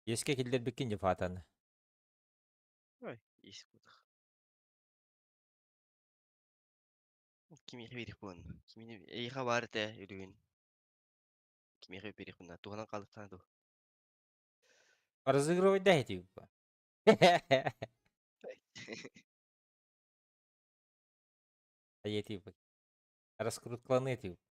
Иэскэ киллэрбиккин дьэ фатаны. Ой, ис кутах. Кимиэхэ биэриэх буолан? Кимини эйиэхэ баар этэ үлүгүн. Кимиэхэ биэриэх буолна? Туһанан хаалыахтаах дуо? Разыгрывай да типа. А я типа. Раскруткаланы типа.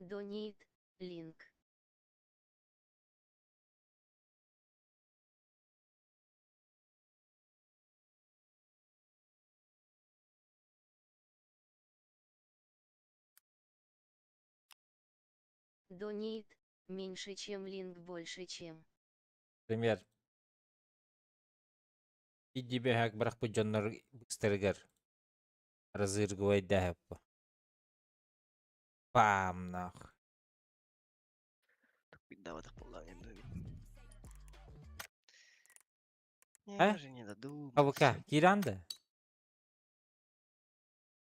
Донейт, линк. Донейт, меньше чем линк больше чем. Пример. Идибэһэк бырахпыт дьоннор быстарыгар разыгрывайдаһаппа. Пам нах. Туппуйдаабатах буоллаҕым дуу. А? Я же не додумался. АВК, Киранда?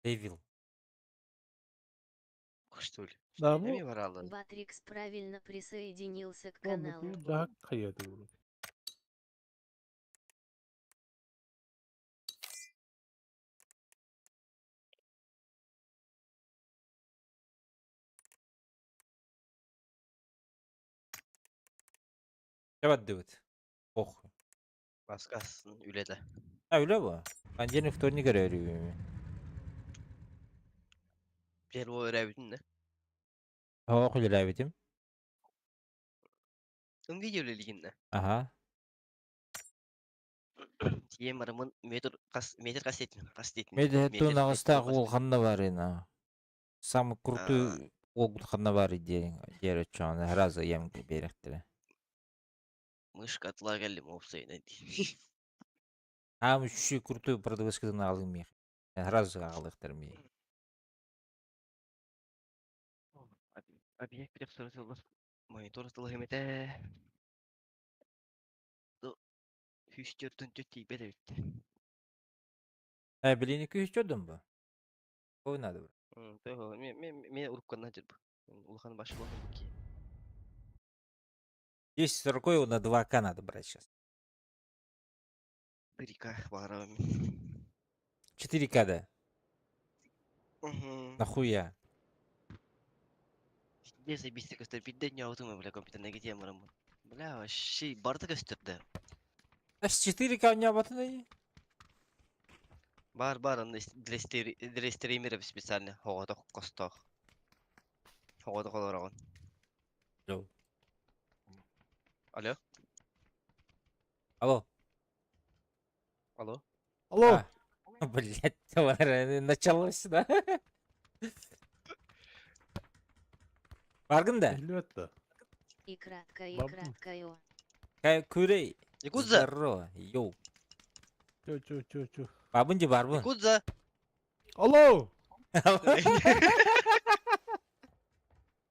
Девил. Что ли? Да, бу Эми бараллар. Батрикс правильно присоединился к Бу каналу. дьаһак хайыатыгын. Чабаддыбыт. Ох. Баскасын үлэтэ. А, үлэ бу. Понедельник, вторник өрөөрүүбүм. Первый өрөөбүтүн да. Оох үлэлээбитим. Ын видео үлэлигин да. Аха. Тиэм барымын метр хас метр хас этин хас этин. Метр аҕыстаах уол ханна барына? Самый крутой уол ханна бар диэн диэр оччоҕуна сразу ийэм биэрэхтэрэ. Мышка атылаа кэллим уопсайынан дии. Аам үчүгэй крутой продавецкытын аҕалыым миэхэ. Сразу аҕалыахтар миэхэ. Объект перехсырытыллар. Монитор тылыһым этэ. Сүүс төрт тиийбэт эбит. Э, билини күүс бу? Ой, надо было. Мен урукканна дьырбы. Улахан баш буолан бу ки. 10 рукой его на 2К надо брать сейчас. 3К баарабын. 4К, да? Угу. Нахуя? Везде забисти көстөр. Бидде не аутума, бля, компьютерная тема барамын. Бля, вообще барда көстөр да. Аж 4К у меня вот и... Бар бар онно для для стримеров специально хоҕотох хостоох. Хоҕотох олороҕун. Алло. Алло. Алло. Алло. Алло! А, Блять, началось, да? Баргын да? Иһиллибэт да? И краткое, и Баб- краткое. О. Курей. Якудза! Здорово, йоу. Чу чу чу чу. Бабын же барбын. Якудза! Алло!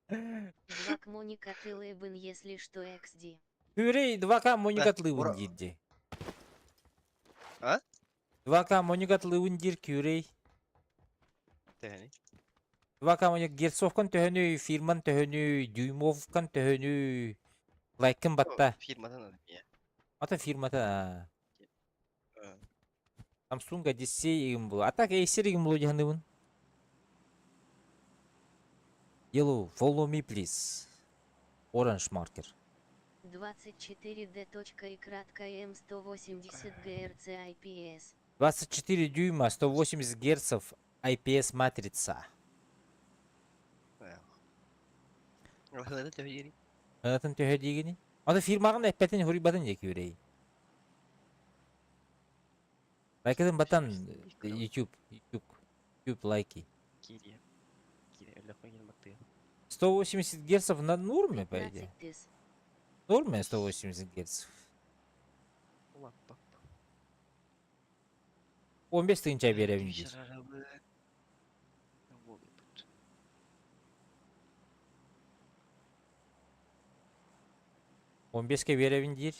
Два к Моника Тылыбын, если что, XD. Курей 2К Моника Да, Тлыбын ура. диди. А? 2К Моника Тлыбын дир Кюрей. Тэһэни. 2К Моника Герцовкан төһөнү, фирман төһөнү, дюймовкан төһөнү. Лайкын батта. Фирмадан алып Ата фирмата. Samsung Odyssey игин бу. А так Acer игин булу дьаһаныбын. Yellow, follow me please. Orange marker. 24D. И краткое М180 ГРЦ IPS. 24 дюйма, 180 герцев, IPS матрица. Алханада төһө Анатын төһө диигини? Ата фирмаҕын эппэтин хуруйбатын диэки үрэй. Лайкатын батан YouTube, YouTube, YouTube лайки. Киирия. Киирия өлөххө киирэн баттыга. 180 герцев на норме, по идее. 15 тыс. Норме 180 герцев. Лаппап. 15 тыһыынча биэрэбин диир. Шарарабы. Буолбут. 15-ке биэрэбин диир.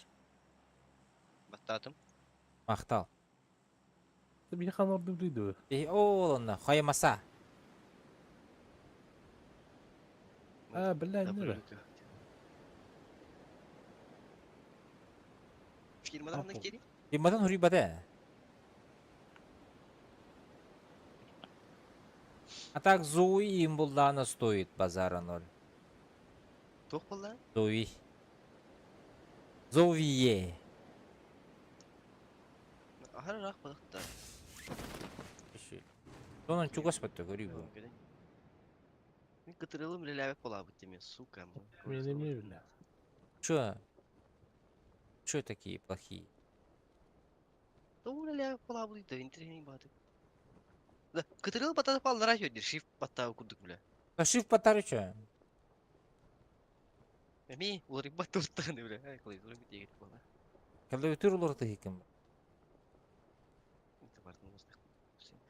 Бат. Баттаатым. Махтал. Биһихан ордук дуу? Оо, онно хоймаса. А, бля, не. Фирмадан ханнык диэри? Фирмадан хуруйбата. А так Зои им буллаана стоит базара ноль. Туох буолла? Зои. Зовие. Аһар ыраах балыктар. Сонун чугас батта көрүү бу. Мин кытырылым үлэлээбэт буолаабыт дии сука. Мен эмиэ билэ. Чё? Чё такие плохие? Тоҕо үлэлээбэт буолаабыт да интэриэһинэй бааты. Да, кытырыл батата паллара диир, shift баттаабы курдук бля. А shift баттары чё? Эми уларыйбат туттаҕын бля. Ай, клавиатура диэги буола. Клавиатура уларытыһыкым.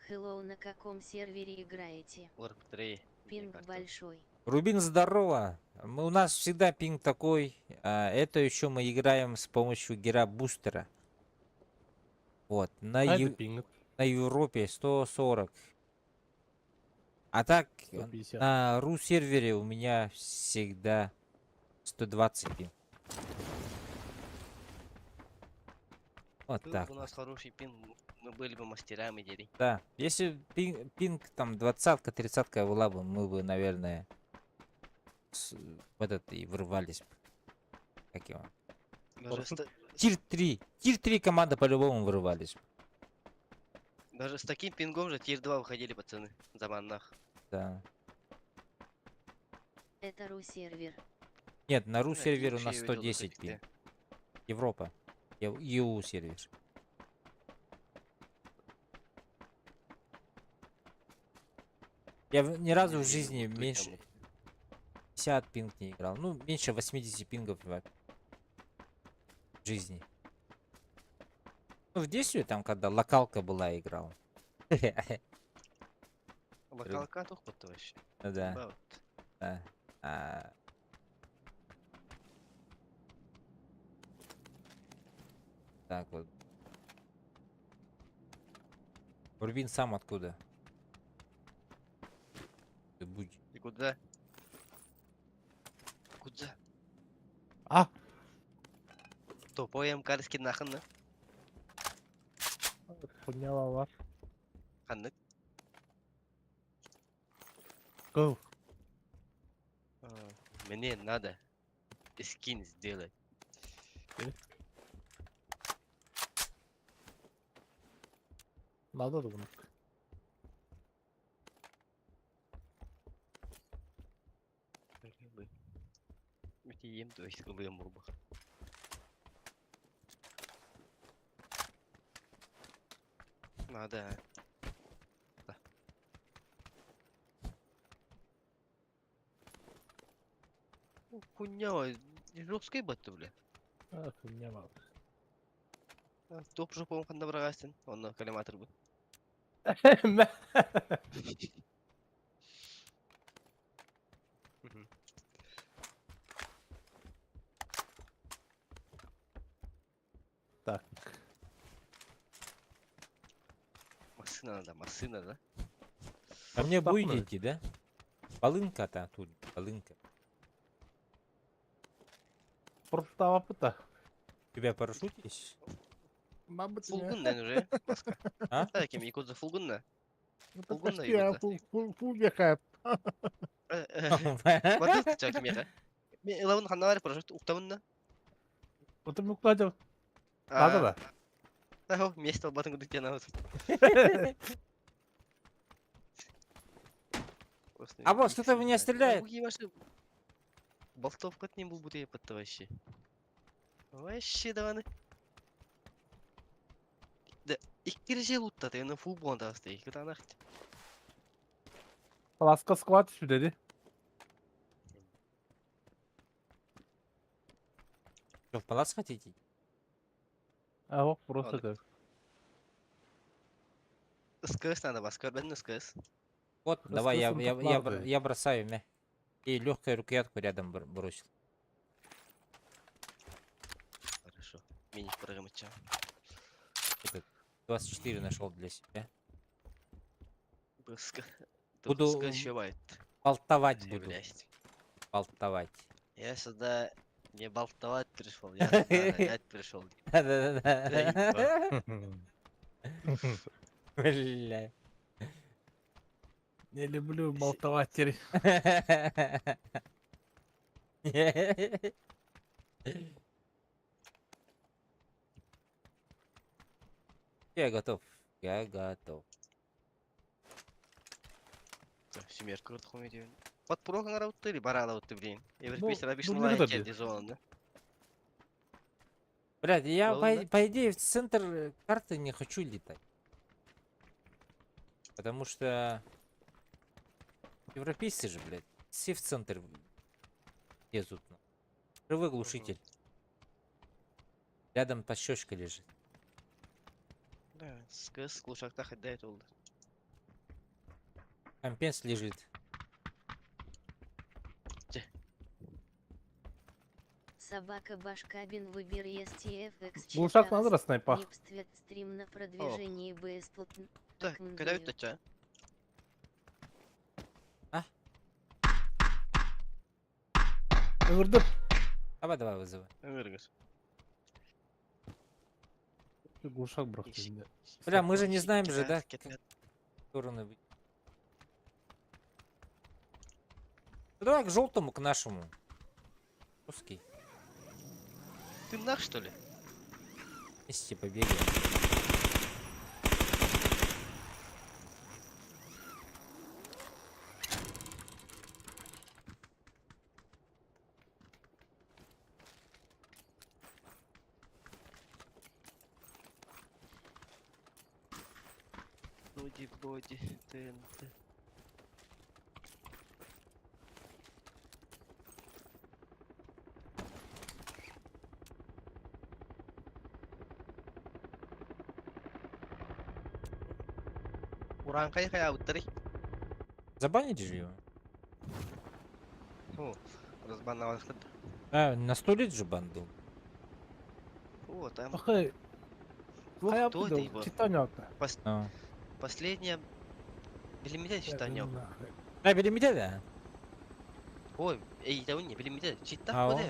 Hello, на каком сервере играете? Уларыптыры. Пинг большой. Рубин, здорово! Мы, у нас всегда пинг такой. А, это еще мы играем с помощью Гера Бустера. Вот, на, Ю... пинг. на Европе 140. А так, 150. на ру сервере у меня всегда 120 пинг. Вот Был так. бы у нас хороший пинг, мы были бы мастерами, дери. Да, если пинг там двадцатка, тридцатка была бы, мы бы, наверное, в этот и врывались бы. Как его? Даже с, Tier 3. Tier 3 команда по-любому вырывались бы. даже с таким пингом же tier 2 выходили пацаны. Заманнах. Да. Это ру сервер. Нет, на ру Да, сервер у вообще нас я видел 110 таких, пинг. Европа. EU сервер. Я ни разу в жизни меньше 50 пинг не играл. Ну, меньше 80 пингов в жизни. Ну, в детстве там, когда локалка была, играл. Локалка туох вообще. Ну да. Да. А... Так вот. Рубин сам откуда? Ты будь. Ты куда? Куда? А! Тупой МК нахын да? Хуйня бар. Ханнык. Go. Мне надо скин сделать. Надо думать. Ем, то есть ылыам бурбах. Надо. Да. Хуйня, жесткий батты, бля. А, хуйня бар. Топ жопом ханда барагастын, онно коллиматор бу. Так. Машина надо, машина, да? А мне Так будете идти, да? Полынка-то тут, полынка. Просто пыта. У тебя парашют есть? Фулгун, наверное, уже. А? Так, кем якудза фулгунна. Ну, Фулгунна почти, а, якудза. фул, фул, фул бехает. Мадыл чак меха. Мен ылабын ханна бар парашют уктабынна. Вот мы укладем. Надо да? Да, место албатын кудук тена. А вот, кто-то в меня стреляет. Болтовка не был будто я под вообще. Вообще давай. Да, иккирже лутта, ты на фул бонда асты, куда нахт. Ласка склад сюда, да? Что, в палац хотите? А, вот просто так. СКС надо, баскар, бен СКС. Вот, давай, я, СКС-ом я, так я, надо. я бросаю, мя. И легкую рукоятку рядом бросил. Хорошо. Мини программача. Этот, 24 нашел для себя. Быска. Буду Быска сшивает. болтовать буду. Блядь. Болтовать. Я сюда не болтовать пришел, я сюда гонять пришел. Да-да-да. Бля. Не люблю болтовать теперь. Я готов. Я готов. Семерка вот хуй день. Подпрога на работу или бара работы, блин. Ну, Европейцы обычно ну, лайки выгодно. зона, Блядь, я по, Ладно. по идее в центр карты не хочу летать. Потому что европейцы же, блядь, все в центр лезут. Рывы глушитель. Рядом пощечка лежит. Да, скыс глушакта хаддает oldu. Компенс лежит. Собака Башкабин выбер STFX Глушак надо раз снайпа. Непствет стрим на продвижении бесплатно. Да, когда это ча? Ырдып. Давай, давай, вызывай. Ыргыз. Глушак бұрақ. Бля, мы же не знаем же, да, как стороны. Ну, давай к желтому, к нашему. Русский. Ты нах, что ли? Вместе побегаем. Боди, боди, ТНТ. Уран кай кай ауттары. Забанили же его? О, разбанавал. А, на сто лет же бан был. О, там Ахай. Кто это его? Читание атта. А. последняя Билимите читание. А, билимите, да? Ой, эй, да не билимите. Чита А, о. куда?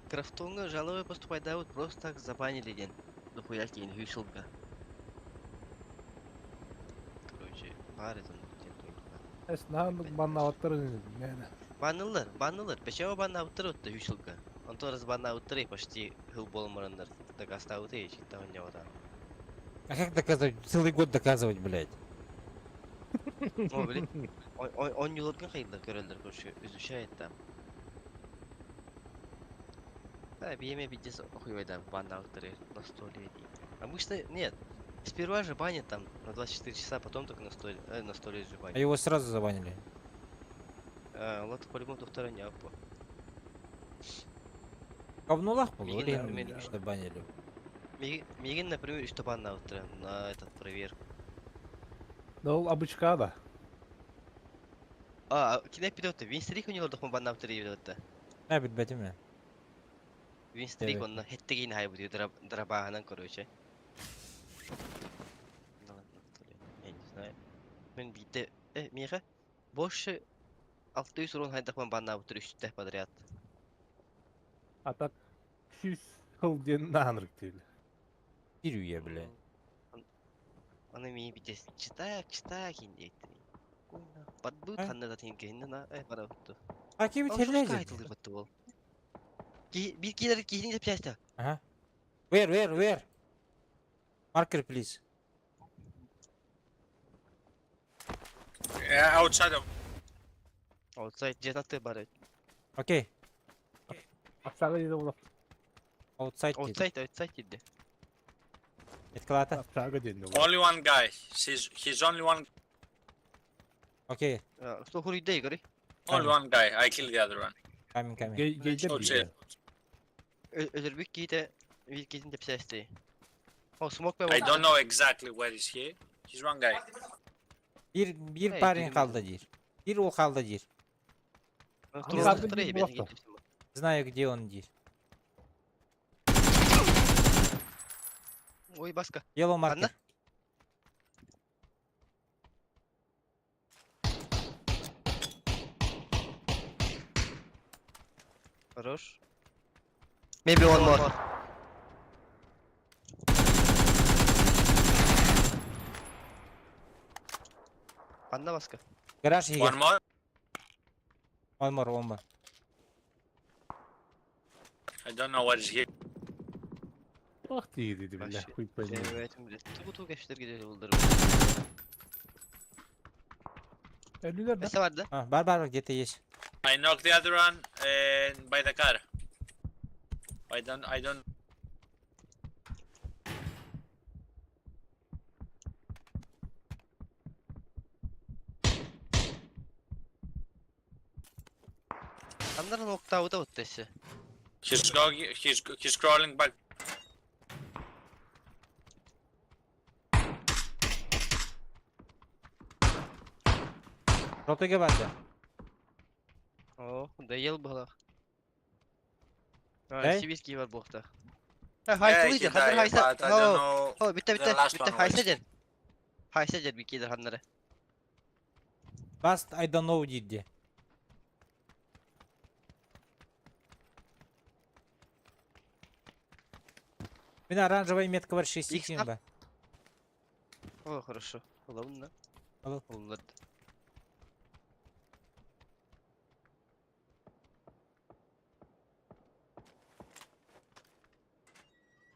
Крафтонга жалобы поступать да вот просто так забанили день. Дохуя кейн хюшилга. Короче, пары там Эс нандык баннаваттар. Банылар, банылар. Печево банна уттыр утты хюшилга. Он тоже банна уттыр почти хил болмарандар. Так оставы чита у него там. А как доказывать? Целый год доказывать, блядь. О, блин. Он юлотка хайдar көрөлдөр короче, изучает там. Да, BMA пиздец охуевай, да, бан авторы на 100 лет. Обычно, нет, сперва же банят там на 24 часа, потом только на 100 лет же А банят. его сразу забанили. А, ладно, по-любому до второй не апо. Говнулах был, Мигин, или например, забанили? Мигин, например, что бан авторы на этот проверку. Да ол обычка да. А, кине пидоты, Винстрик у него дохман бан авторы пидоты. А, бит бэтиме. Винстрик Evet. он на хеттегин хай будет драбаганан, короче. Да ладно, то ли, я не знаю. Мен бите, Миха, больше 600 урон хайдахман банна бутыр үстэ подряд. А так 100 хыл ден нанрык дейли. Кирю я, блядь. Аны ми бите читак, читак инде. Поддут А? ханна да тинге на бара буту. А кем Ал шушка терляет? айтылды буту ол. Ки бир килер кихин деп часто. Ага. Where, where, where? Marker, please. Yeah, outside of. Outside женаты бар. Окей. Апсага дейді ол. Outside. дейді. Outside, outside дейді. Эткалата. Апсага ден ол. Only one guy. He's only one. Окей. Что хуйдей, говори. Only one guy. I killed the other one. Coming, coming. Гейде Oh, shit. Өлөрбүк кийте бир кихин деп часто. О, смок I don't know exactly where is he. He's one guy. Bir, bir Ey, парень bilmiyorum. kaldı deyir. Bir o kaldı deyir. Hamza bir blokta. Знаю, где он deyir. Ой, Баска. Yellow Ханна? marker. Хорош. Maybe one more. Ханна Баска? Гараж here. One more. One more, one more. I don't know what is here. Ах ты dedi бля, Вообще. хуй пойми. Тугу-тугу кэпсэтэр булдыр. Ölüler de. Nesi vardı? А, бар, бар, где-то есть. I knocked the other one and by the car. I don't. I don't. Аннарын октавы да өттесі. He's going. He's he's crawling back. Желтыйга барды. О, да ел балах. Эй? А, сибирский бар буохта. Yeah, Хайсы he лидер, ханнар died, хайса. but I don't know. О, битте the битте, last битте one хайса was. ден. Хайса ден бикидер ханнары. Last I don't know где. Мин оранжевая метка бар 6 Их секунд ба. О, хорошо. Ладно. Алло. Олар.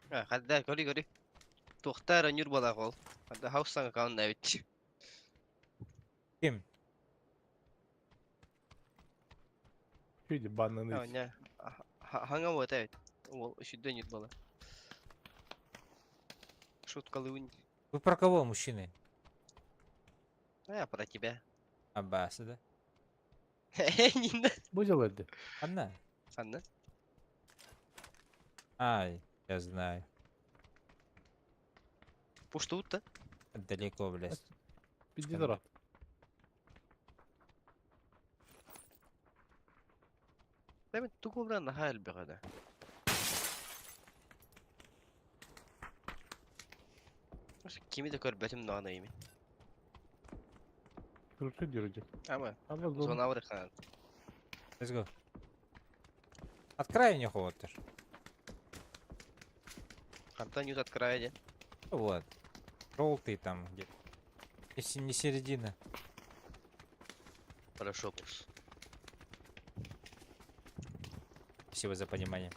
А, хадда, көри көри. Туохтар өнүр балах ол. Хадда хаус саңа каун нэвит. Ким? Чуди бананы. А, не. Хаңа вот эвит. Ол үшүдөн нүр бала. Шуткалы Вы про кого, мужчины? А, я про тебя. Аббасы, да? Нинда. Bu öldü. Анна? Анна. Ай, я знаю. Пуштут да? Далеко, блядь. Bitti taraf. Дәмін тугубран наха элбэҕэ. Кими да көрбөтүм даҕаны ими. Kırıkçı diyor hocam. Ама, Ama zor. зона хаан. Let's go. От края не холодишь. Хантан ют от края ден. Вот. Желтый там где-то. Если не середина. Хорошо, босс. Спасибо за понимание.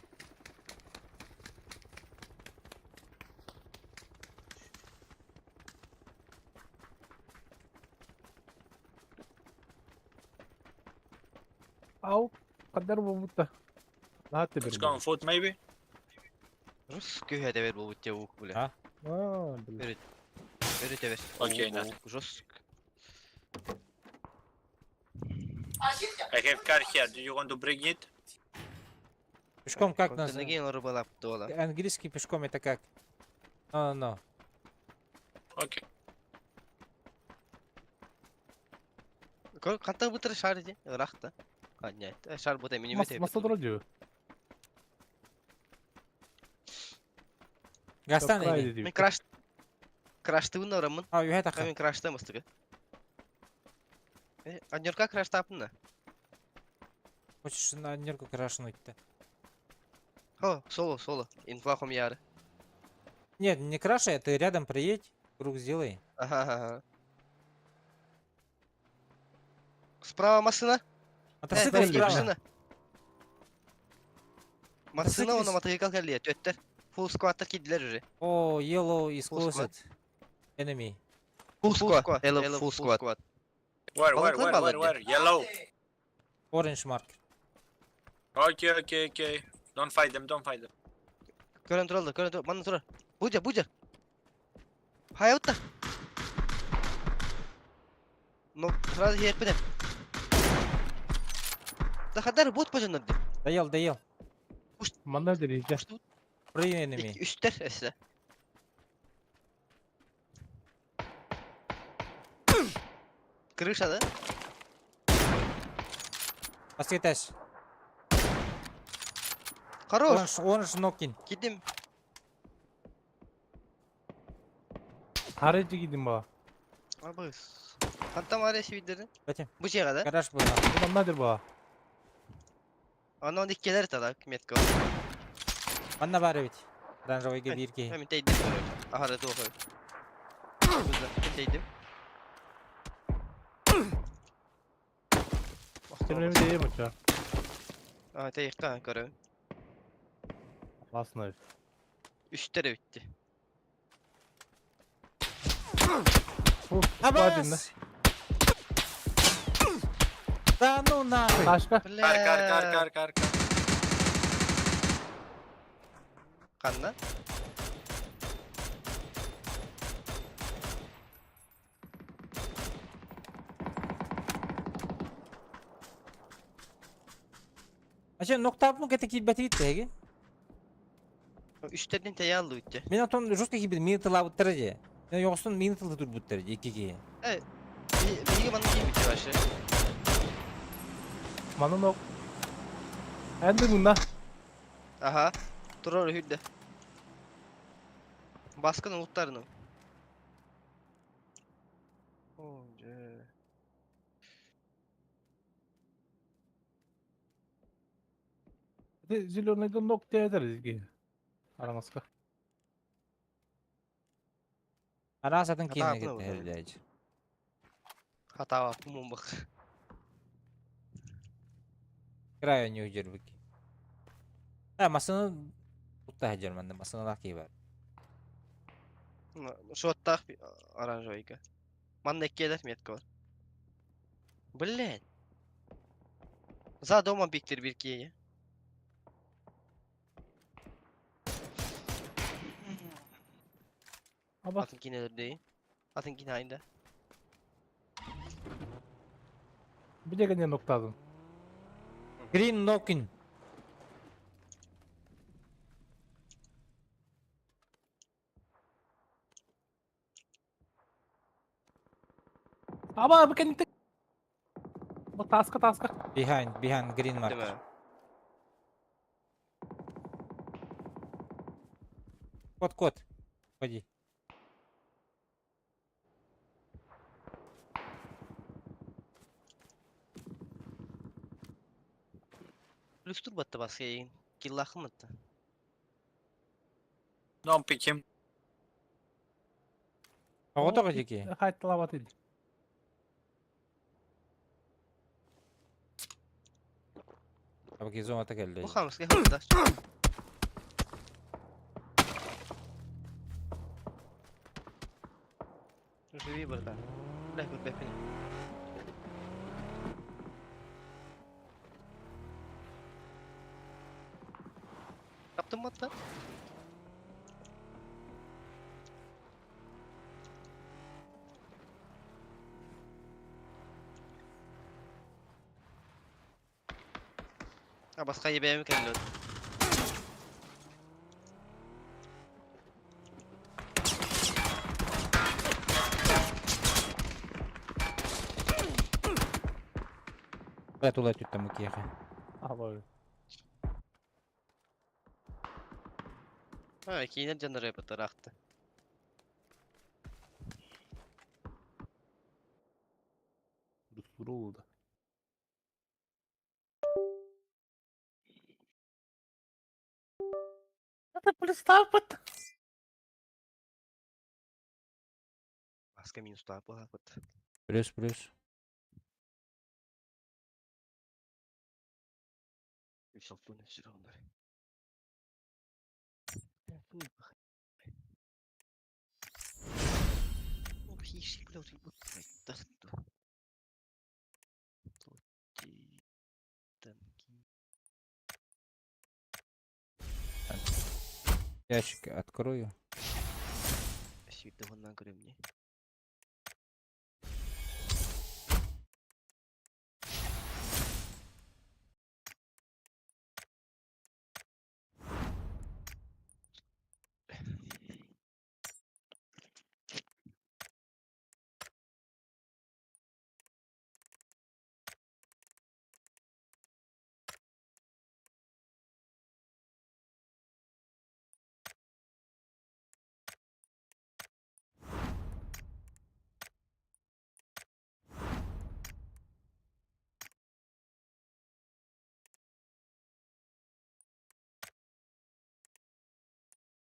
Au. Kadar bu mutta. Rahat Let's go on foot maybe. Рус көһө дебер болбут те ук буле. А? Aa, бля. Өрү тебер. Окей, nothing. Жос. I have car here. Do you want to bring it? Пешком как нас? Континеген рыбалап дола. Английский пешком это как? No, no, no. Okay. Кантан бутыр шар ди. Рахта. А, нет. Шар бут эми Mas masa diyor. Гастан Край или? diyor. Мен краш краштыбын орамын. А, юхэ таха. Мен крашта мастыгы. Э, аньорка краштапын. Хочешь на нерку крашнуть-то? Хо, соло, соло. Инфлахом яры. Нет, не крашай, а ты рядом приедь, круг сделай. Ага, ага. Справа машина. Мотоцикл Э, справа. машина. Машина Мотоциклист. оны мотоцикл келли. Төттер. Full squad'та кидилер уже. О, yellow is Full squad. closed. Enemy. Full squad. Hello, full squad. Where, where, Balıklar where, mı where, alındı? where? Yellow. Orange mark. Okay, okay, okay. Don't fight them. Don't fight them. Көрөн туралды, көрөн тур. Манна турар. Бужа, бужа. Хаятта. Но сразу херпеде. Да хадар бот божонор ди. Доел, доел. Manlar dedi. Gel. Free enemy. Үстер эссе. Крыша, да? Последний этаж. Хорош. Orange, orange knocking. Кидим. Харыйчы киирдим баҕа. Абыс. Хантан var ya sivillerin? Бачым. Bu şey kadar. Гараж буолла. Бу манна дыр баҕа. Анан иккилэр талак метка. Манна баар эбит. Оранжевыйга биир киһи. Мен тейдим короче. Ахара туох. Бузда тейдим. Темнemi дейем оча. А тейикка көрөм. Ласына. Үстер битти. Бу бадинна. Абас! Да ну нахуй! Ташка. Кар кар кар кар кар кар. Канна? Ача ноктап ну кете киирбэтигит тэһиги. Үстердин тейаллы үтте. Мен отон жестко киирбит мини тылаабыттара дии. Мен йоҕустун мини тылы турбуттар дии икки киһи. Биһиги манна киирбитти вообще. Манан ок. Энди мунна. Аха. Турар үһүдде. Баскын улуттарын. О, же. Зеленыйда нок театр изги. Арамаска. Араас атын Хатаа киинэ аппына кытта буолла. иһиллээччи. Хатаава пумун бак. Крайо не удержбык. А, масыны тутта сылдьар манна, масыналаах киһи баар. Шоттаах оранжевыйга. Манна иккиэлэр метка бар. Блин. За домом биктир бир киһи. Аба. Атын кинелердей. Атын кине айында. Bir de gene noktadın. Green Knockin. Аба bu kendi Bu taska taska. Behind, behind green Değil marker. mi? Кот, кот. Ходи. Плюс тур батта баска ейин. Киллахым атта. Don't pick him. Оҕото дики. Хайтталабат иди. Абаки зоната кэллэ. Бу хамска хатта. Живи, братан. Бля, көрбөппүн. Таптым атта. А баска ебеем кэллет. Бля, тула түттем киэхэ. Аба. А, кейинер жаныр эпет рахты. Дустуру oldu. Это представь. Баска минус таа буолаапыт. Плюс, плюс. Үс алтын сүр оннор. Ящик открою. Сүүтэ хоннан көрөмнү.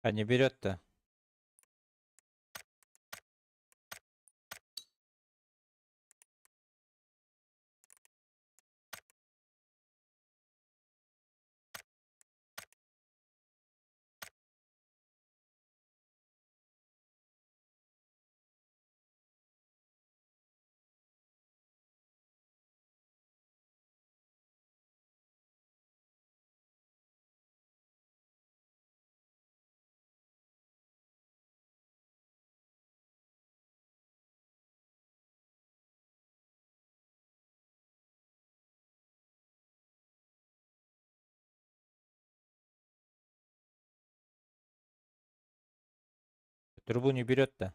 А не берет-то. Трубу не берет-то.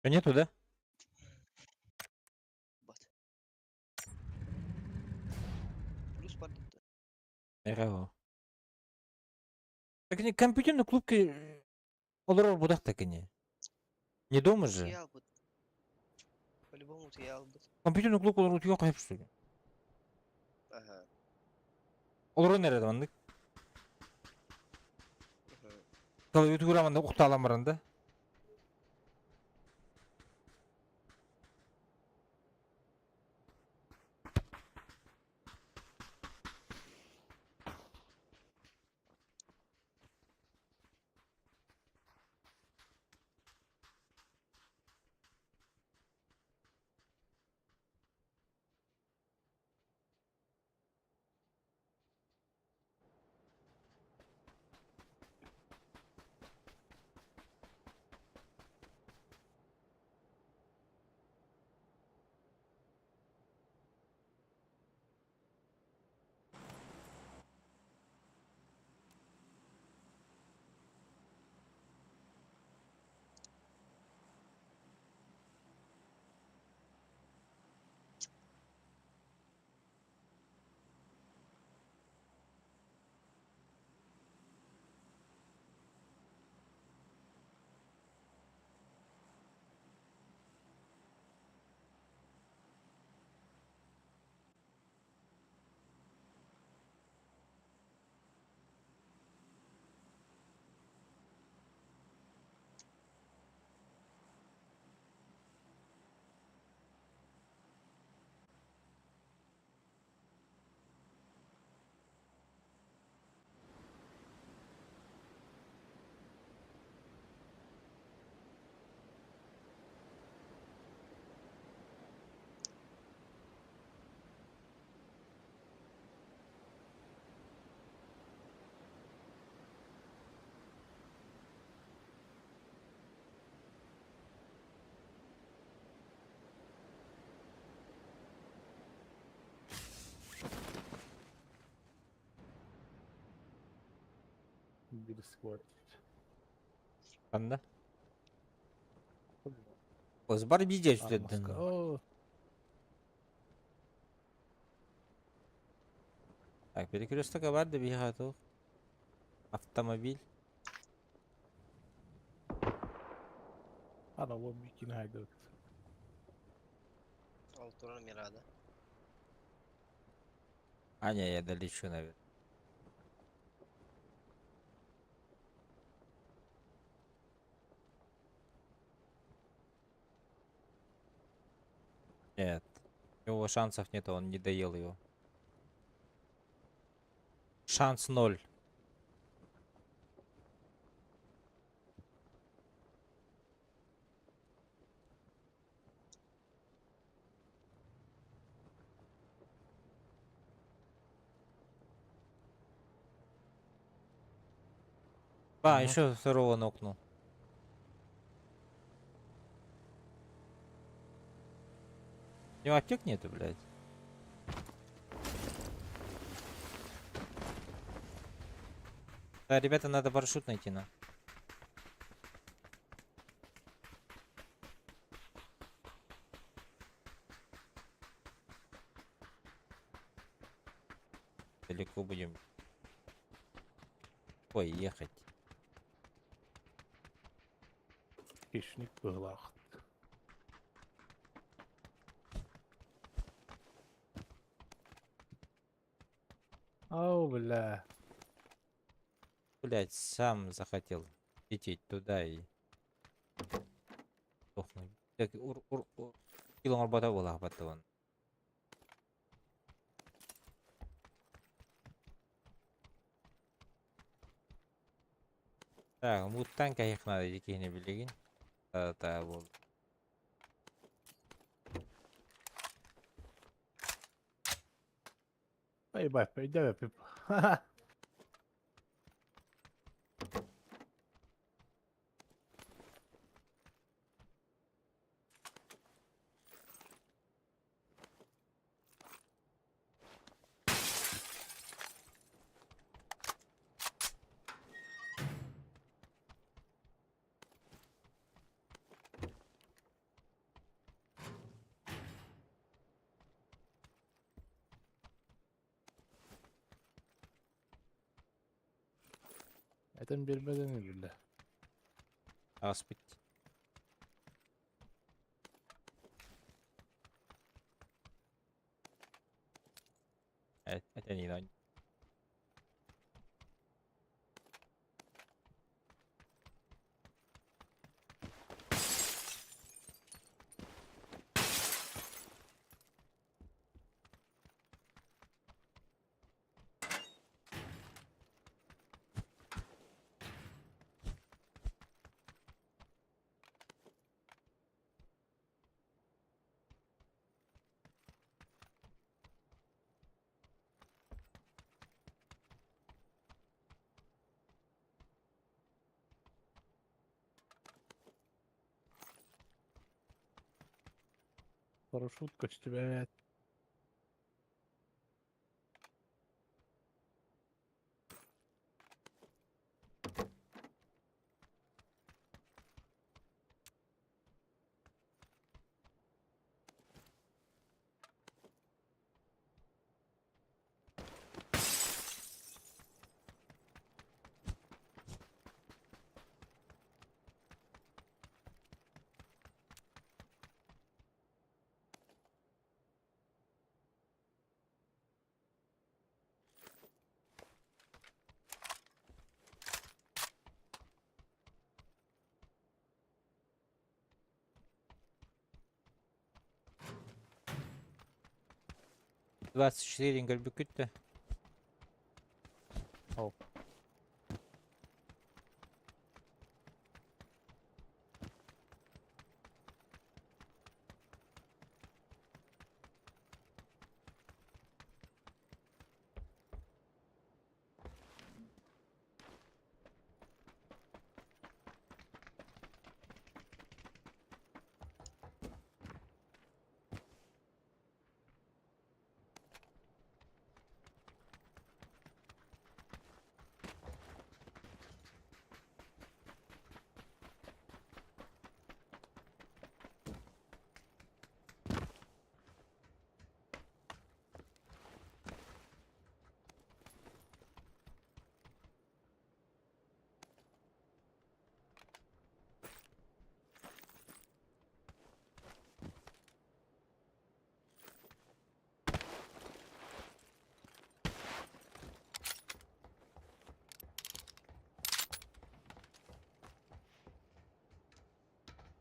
А нету, да? Бат. Плюс пардон. Эрэво. Так не компьютерный клуб олорор будах так и не. Не дома же. Утуйа По-любому утуйа Компьютерный клуб олорор утуйа кайып что ли? Ага. Олорор nerede маннык? Мгм. Клавиатура маннык ухталам баранда. Биир сквот. Анда. Озбар бидеш Маска. О, Так, перекресток бар бихату. Автомобиль. ана ол микин хайдат. Алтуран Мирада. А, не, я долечу, наверное. Нет. У него шансов нет, он не доел его. Шанс ноль. А, Мгм. еще второго нокнул. У него аптек нету, блядь. Да, ребята, надо парашют найти нам. Далеко будем. Ой, ехать. Хищник быһыылаах. Ау, бля. Блять, сам захотел лететь туда и сдохнуть. Так, ур, ур, ур. Километр была потом. Так, муттан кайых надо, дикие билигин. Та бол. Ебать, пойдем. Ха-ха. Этим бербеден бля. Аспит. Это не надо. Парашютка с тебя. 24 көрбүккүт. Ол.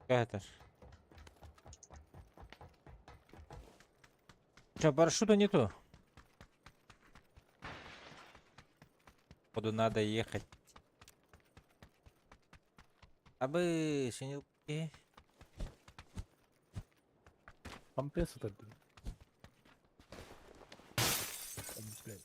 Какая-то. Че, парашюта нету? Походу надо ехать. Абы, шинилки. Компресс это. Блядь.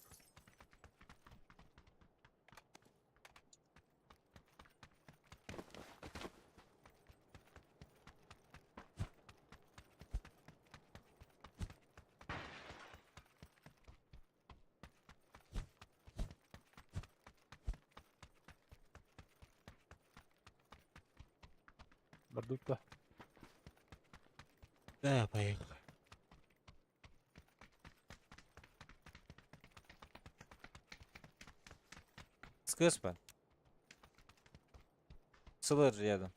Бардута. Да, поехали. Скыспа. Сылыр рядом.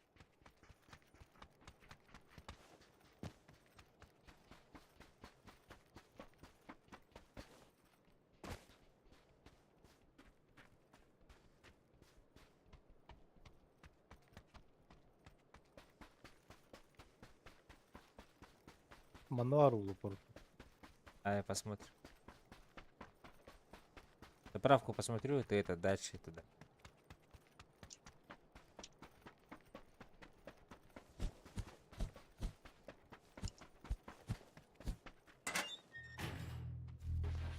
Мануар улупор. А, посмотрим. Заправку посмотрю, ты это дальше туда.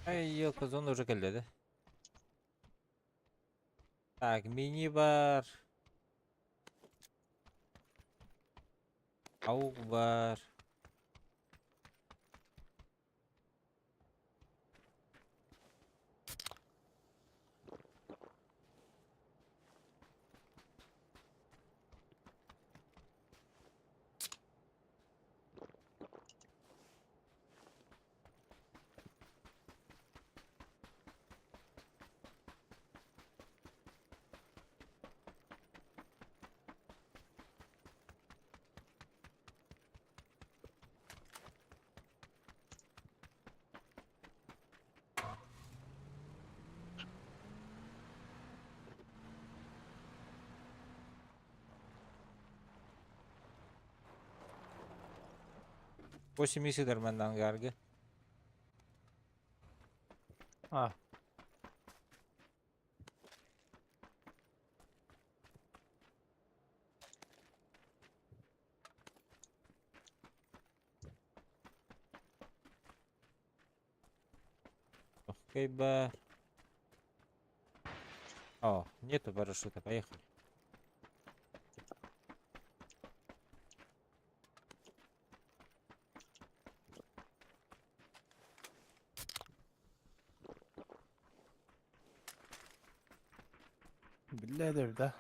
Ай, елка, зона уже кэллэ, да? Так, мини-бар. Аук-бар. 80 дармандангарга. А. Окей, ба. О, нету парашюта, поехали. Бля, да.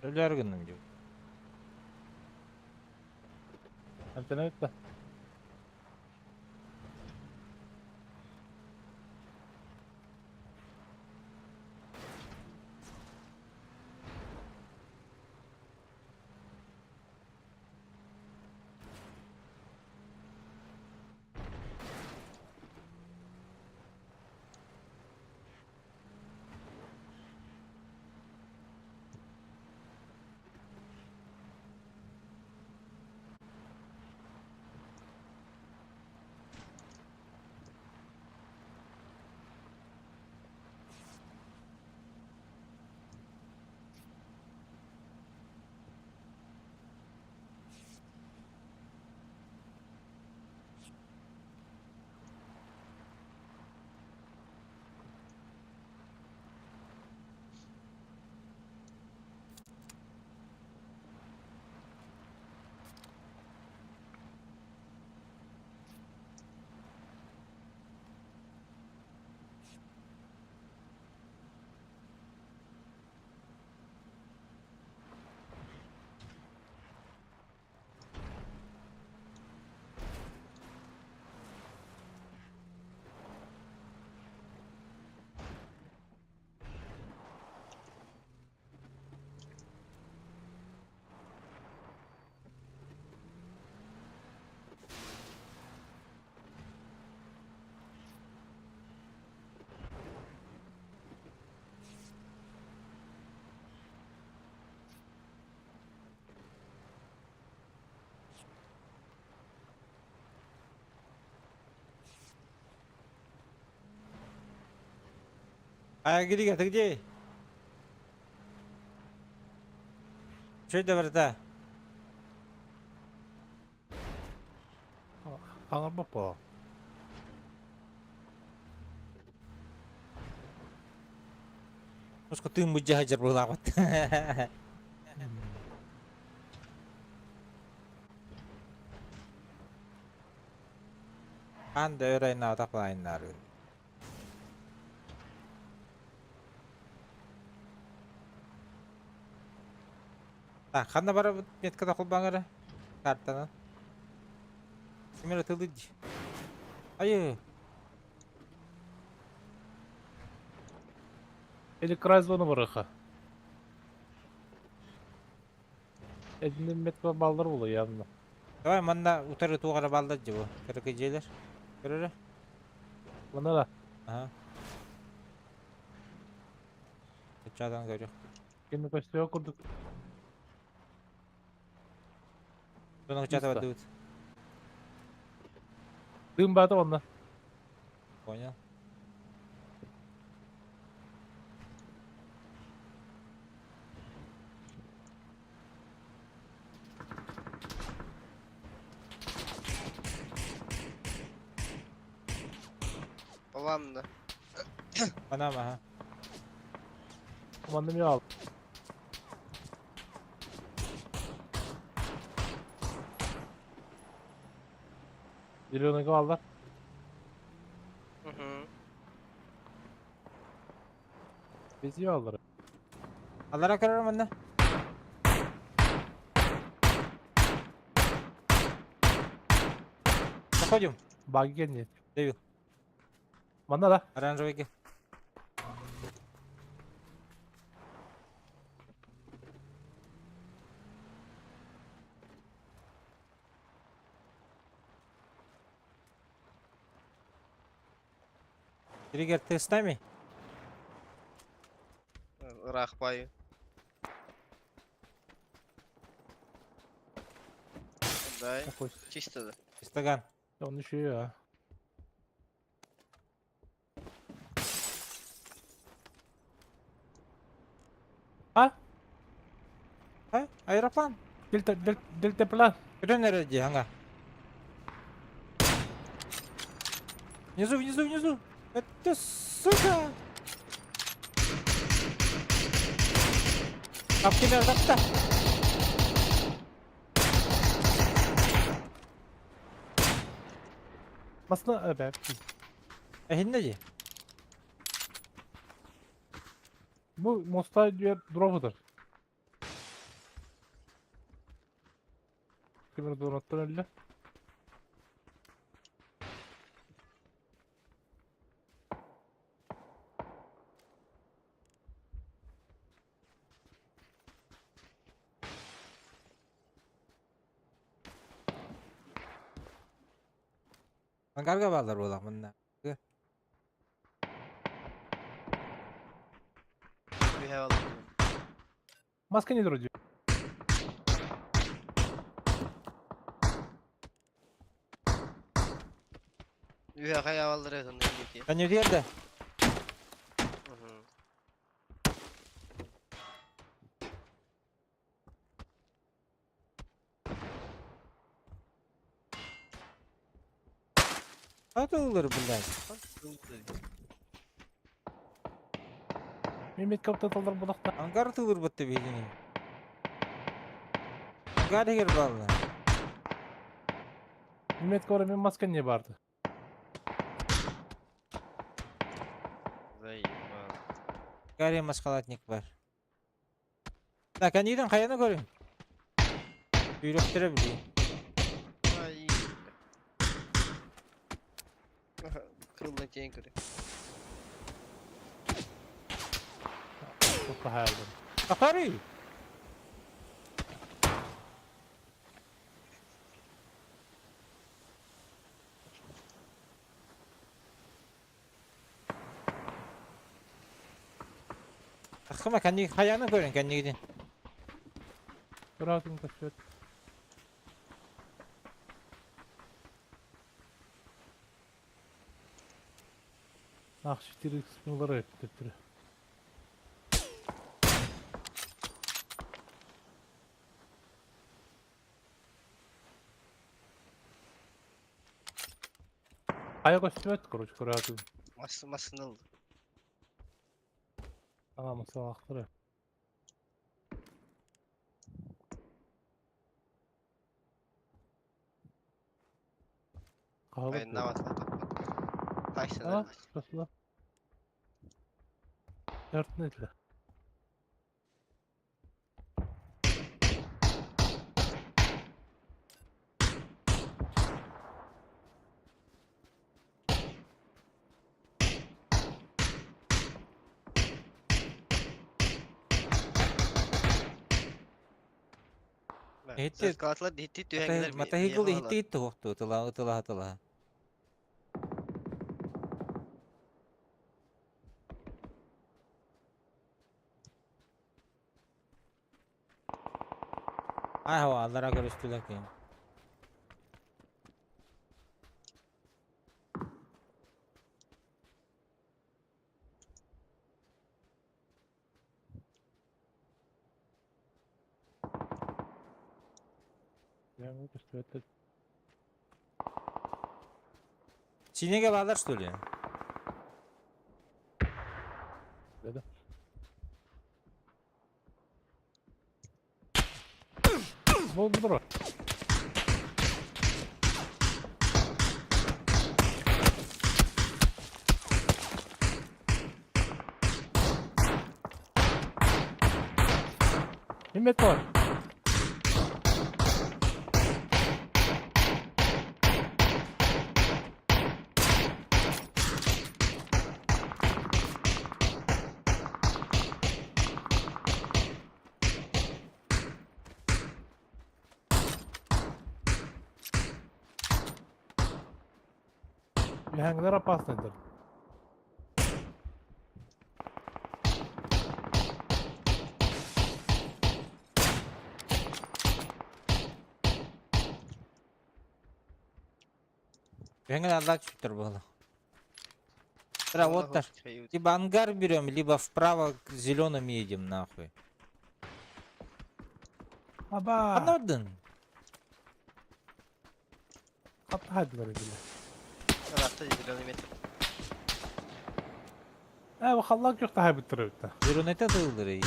Өлөргүнүм деп. Антенна да. А, Грига, ты где? Что это, врата? Хаҥарбаппа. Муска тыын мудьаһа дьарбылаабат. Хаан да өр айнаатах баайыннаары. Так, ханна барабыт меткада холбааҥ эрэ? Картанан. Ким эрэ тылы дии. Айы! Или край зона барыха. Эдинин метка баллар була явно. Давай манна утары туох эрэ бааллар дии бу. Кыракый дьиэлэр. Көр эрэ. Манна да. Аха. Чаадан көрүөх. Кини көстүө курдук. Туна чата Чисто. бардыбыт. Дым баата онно. Понял. По вам, да. Панама, ага. Манна мен ал. Зеленый алдар. Угу. Бизи алдар. Аллара көрөр манна. Заходим. Баги нет. Дэвил. Манна да. Оранжевый. Триггер, ты с нами? Рахпаю. Дай. Такой. Чисто да. Истаган. Он еще и а. А? А? Аэроплан? Дельта, дель, дельта план. Көрөн эрэ дии, ага. Внизу, внизу, внизу! Это сука! Аптека тапта! Масна эбэ. Эһиннэ дии. Бу моста дүйэр дрофутар. Кимер дрофтан өллө. Ангарга баалар буолах манна. We have a lot. Маска не дроди. We have a lot of Канюдер да. Угу. Атылыр, блядь. Мемет каптаталдар булакта. Ангар тылыр бытты биһигини. Ангар егер баалар. Мемет кора мен маска не барды. Заебал. Гарри маскалатник бар. Так, аниден хайаны көрүн. Үйрөктөрө билии. Ай. Ага, Крылья тень, говорю. Тоқта хаялдым. Ахари! Ахыма кәнни хайаны көрүн кәннигидин. Көрөтүн көчөт. Ах, 4 x мылары өттүрү. Хайа көстүбэт, короче, көрөөтүм. Мас массыына ылды. Аа, масалаахтара. Хаһабыт Айаннаабат А, Тайсонар. спасибо. Төртүн этилэ. Ити- Скалатлар дихти түһәңгилер. Мотоцикл ихти туохту тыла тыла тыла. Ай хава аллара көрүстүлэр киһи. Я көстүбэт. Синеге баалар что ли? Да. Бол бұдыр. Himmet var. Үһэҥҥилэр опасныйдар. Үһэҥҥин аллаа түстэр буолла. Вот так. Либо ангар берем, либо вправо к зеленым едем нахуй. Аба! Анордын. Хаттахайдылар бile. Аратта зеленый метр. Э, халлаан күөх таһайбыттар эбит. Зеленый тылдыры.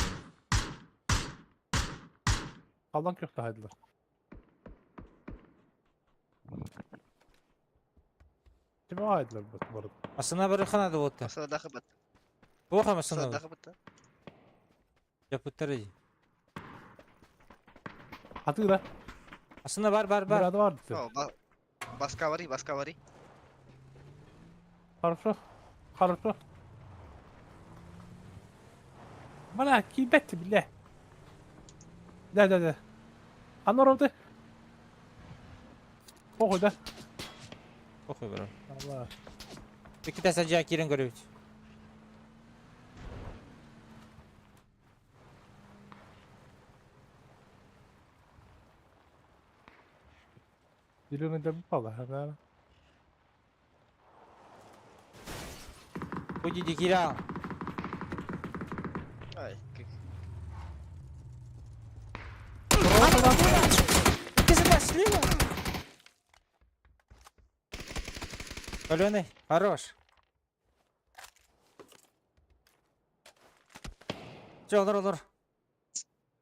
Халлаан күөх таһайдылар. Ким аайдылар бу барыт? Асына бір ханады вот. Масына дахы бат. Оха Масына масына. дахы бат. Жапыттар. Хатыра. Асына бар бар бар. Бар бар. О, баска вари, баска вари. Хорошо. Хорошо. Бля, кибет бля. Да, да, да. Ано роды. Похуй, да? Похуй бро. Allah. Iki саджа кирен көрөбүт. Зеленый да попала, да? Будете кирал. Ай, как Ты слива? Каленый, хорош. Че, олор, олор.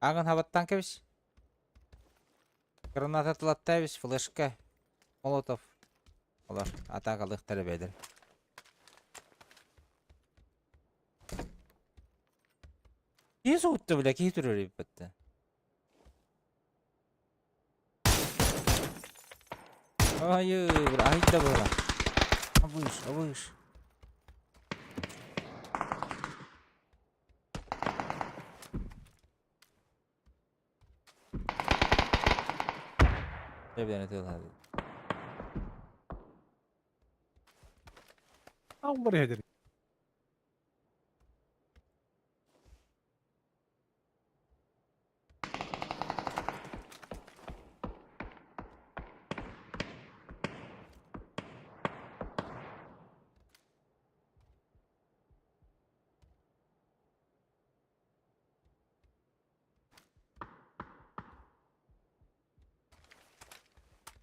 Аңын хабаттан кебис. Граната тылаттайбыз, флешка. Молотов. Олар, атакалыктары бедер. Кие суутты, бля, кие түрөр бітті. Ай, бля, ай да была. Абыш, абыш. Жебден өтө. Олар ядер.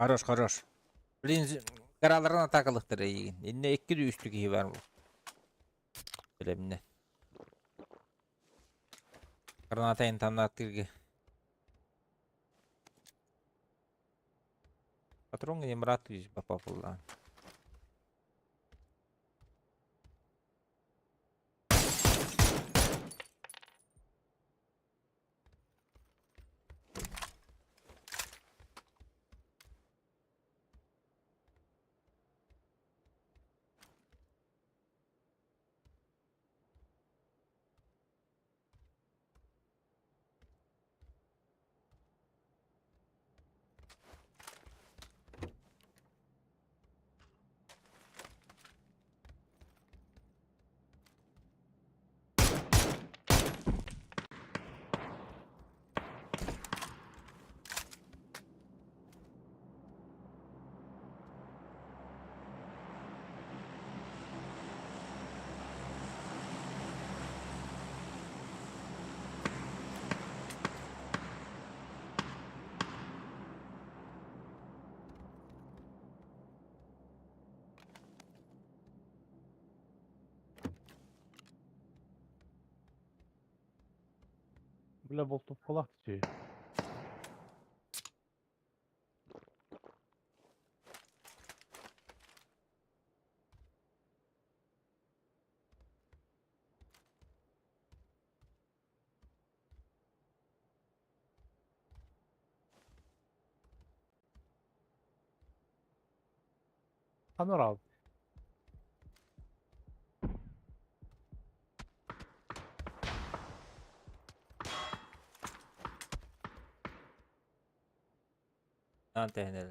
Хорош, хорош. Блин, Гараларын атаакалыктара эйигин. Иннэ икки үстүү киһи бар. Билэмнэ. Граната интонаттырга. Патрон не брат попал. Бля, болтовкалаах дии. Ханар Наан тэһинэр.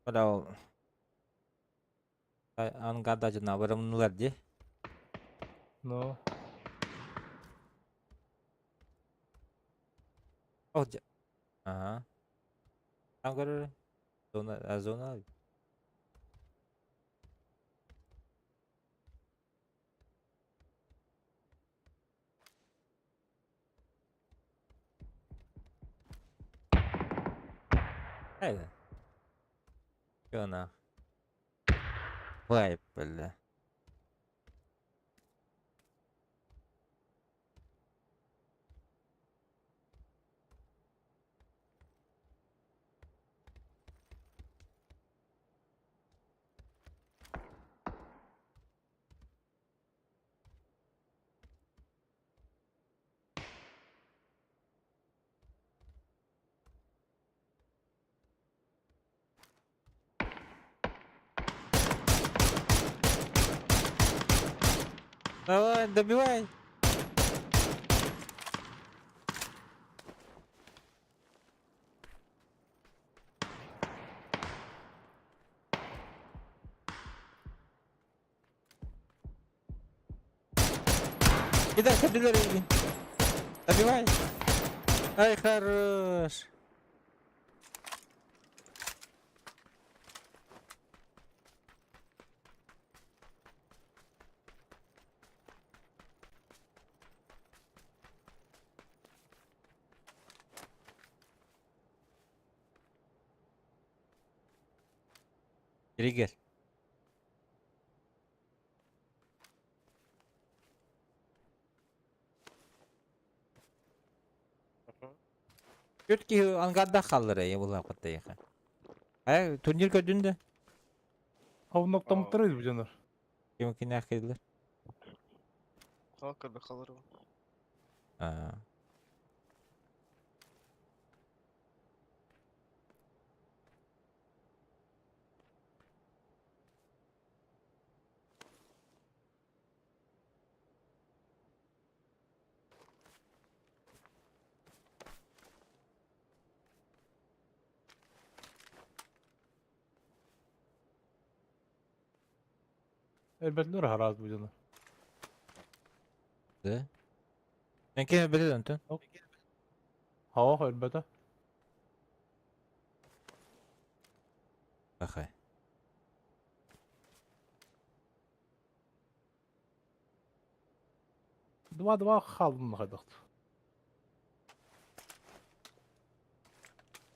Бля ол ангада дьонно барымнулар дии. Ну, Ол дьэ. Аха. Там көрөр. Зона, а зона. Хайда. Чё нах? Вай, бля. Давай, добивай. Кидай, кидай, Добивай. Ай, хорош. Триггер. Түөрт киһи ангардаах хааллар ээ булааппаттайыха. Э, турнир көрдүн да? Ховноктомуттар бу дьонор. Ким кинээх кэллэр? О, көрбө халырым. Аа. Элбэтилэр араас бу дьонор. Да? Эн ким өлбөтө онтон? Хаох өлбөтө. Бахай. Два-два хааллын хайдахт.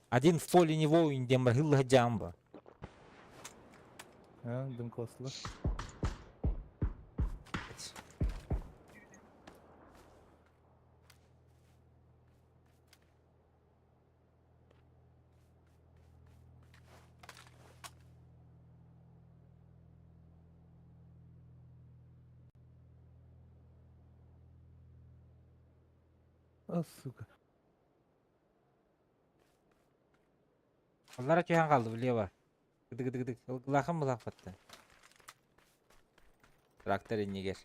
Один в поле не воин диэн барыһыллыһа дьаамба. А, дым косла. А, сука. Аллара түһэн хаалды влево. Гыдыгыдыгыдык. Ылгылаахын былаахпатта. Трактор иннигэр.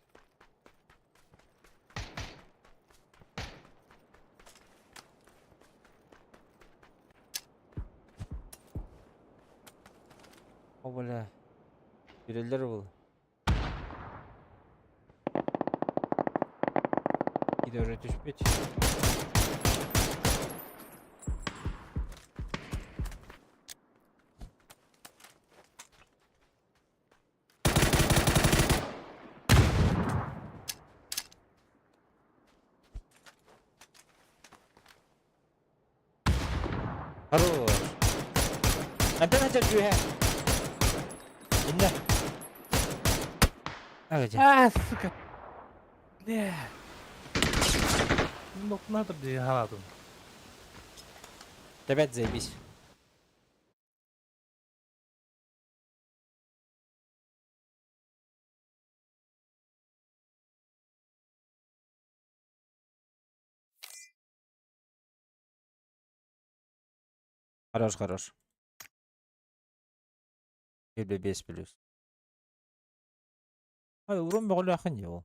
О, бля. Үрэллэр ол. Киде түспүт. Хорош. Опять хотел дюхе. Инна. А, сука. Не. Ну, надо мне халадым. Опять заебись. Хорош, хорош. Или без плюс. А, урон бөҕөлөөххүн дии ол.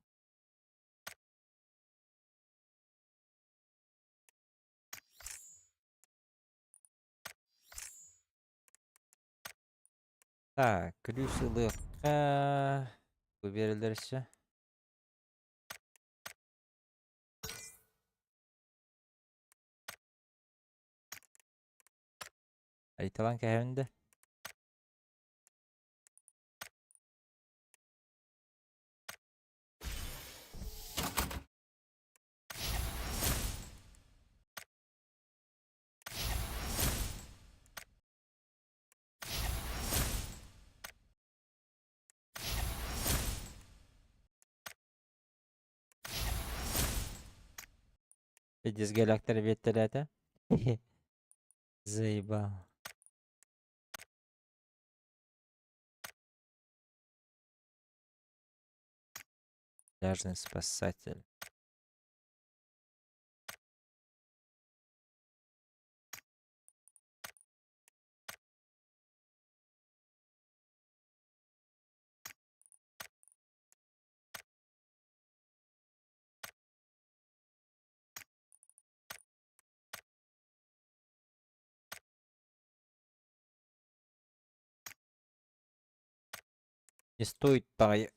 Так, күлүүс ылыахха. Бу биэрэллэр өссө. Айталан кэһэбин да. Пиздец, галактор биэттэлээтэ. Заебал. Пляжный спасатель. Не стоит баҕайы